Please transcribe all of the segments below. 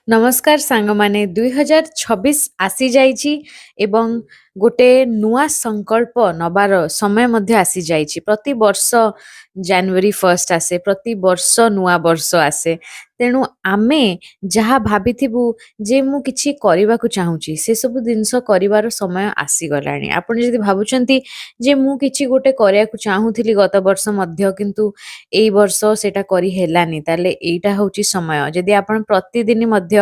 ନମସ୍କାର ସାଙ୍ଗମାନେ, 2026 ଆସିଯାଇଛି ଏବଂ ଗୋଟେ ନୂଆ ସଂକଳ୍ପ ନବାର ସମୟ ମଧ୍ୟ ଆସିଯାଇଛି। ପ୍ରତିବର୍ଷ ଜାନୁଆରୀ 1 ଆସେ, ପ୍ରତିବର୍ଷ ନୂଆ ବର୍ଷ ଆସେ। ତେଣୁ ଆମେ ଯାହା ଭାବିଥିବୁ ଯେ ମୁଁ କିଛି କରିବାକୁ ଚାହୁଁଛି, ସେସବୁ ଜିନିଷ କରିବାର ସମୟ ଆସିଗଲାଣି। ଆପଣ ଯଦି ଭାବୁଛନ୍ତି ଯେ ମୁଁ କିଛି ଗୋଟେ କରିବାକୁ ଚାହୁଁଥିଲି ଗତ ବର୍ଷ ମଧ୍ୟ, କିନ୍ତୁ ଏଇ ବର୍ଷ ସେଇଟା କରି ହେଲାନି, ତାହେଲେ ଏଇଟା ହେଉଛି ସମୟ। ଯଦି ଆପଣ ପ୍ରତିଦିନ ମଧ୍ୟ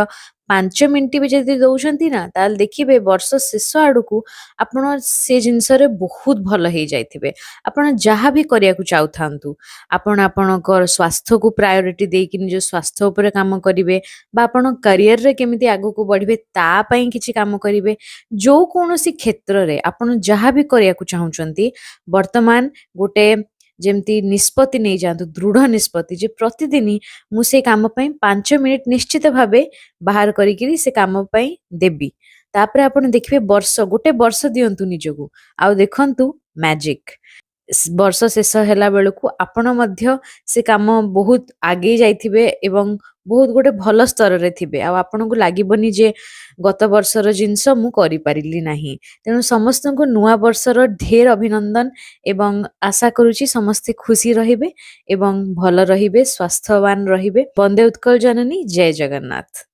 5 ମିନିଟ୍ ବି ଯଦି ଦଉଛନ୍ତି ନା, ତାହେଲେ ଦେଖିବେ ବର୍ଷ ଶେଷ ଆଡ଼କୁ ଆପଣ ସେ ଜିନିଷରେ ବହୁତ ଭଲ ହେଇଯାଇଥିବେ। ଆପଣ ଯାହା ବି କରିବାକୁ ଚାହୁଁଥାନ୍ତୁ, ଆପଣ ଆପଣଙ୍କର ସ୍ୱାସ୍ଥ୍ୟକୁ ପ୍ରାୟୋରିଟି ଦେଇକି ନିଜ ସ୍ୱାସ୍ଥ୍ୟ ଉପରେ କାମ କରିବେ ବା ଆପଣ କ୍ୟାରିୟରରେ କେମିତି ଆଗକୁ ବଢ଼ିବେ ତା ପାଇଁ କିଛି କାମ କରିବେ, ଯୋଉ କୌଣସି କ୍ଷେତ୍ରରେ ଆପଣ ଯାହା ବି କରିବାକୁ ଚାହୁଁଛନ୍ତି, ବର୍ତ୍ତମାନ ଗୋଟେ ଯେମିତି ନିଷ୍ପତ୍ତି ନେଇଯାଆନ୍ତୁ, ଦୃଢ଼ ନିଷ୍ପତ୍ତି ଯେ ପ୍ରତିଦିନ ମୁଁ ସେ କାମ ପାଇଁ 5 ମିନିଟ୍ ନିଶ୍ଚିତ ଭାବେ ବାହାର କରିକିରି ସେ କାମ ପାଇଁ ଦେବି। ତାପରେ ଆପଣ ଦେଖିବେ, ବର୍ଷ ଗୋଟେ ବର୍ଷ ଦିଅନ୍ତୁ ନିଜକୁ ଆଉ ଦେଖନ୍ତୁ ମ୍ୟାଜିକ୍। ବର୍ଷ ଶେଷ ହେଲା ବେଳକୁ ଆପଣ ମଧ୍ୟ ସେ କାମ ବହୁତ ଆଗେଇ ଯାଇଥିବେ ଏବଂ ବହୁତ ଗୋଟେ ଭଲ ସ୍ତରରେ ଥିବେ ଆଉ ଆପଣଙ୍କୁ ଲାଗିବନି ଯେ ଗତ ବର୍ଷର ଜିନିଷ ମୁଁ କରିପାରିଲି ନାହିଁ। ତେଣୁ ସମସ୍ତଙ୍କୁ ନୂଆ ବର୍ଷର ଢେର ଅଭିନନ୍ଦନ ଏବଂ ଆଶା କରୁଛି ସମସ୍ତେ ଖୁସି ରହିବେ ଏବଂ ଭଲ ରହିବେ, ସ୍ୱାସ୍ଥ୍ୟବାନ ରହିବେ। ବନ୍ଦେ ଉତ୍କଳ ଜନନୀ, ଜୟ ଜଗନ୍ନାଥ।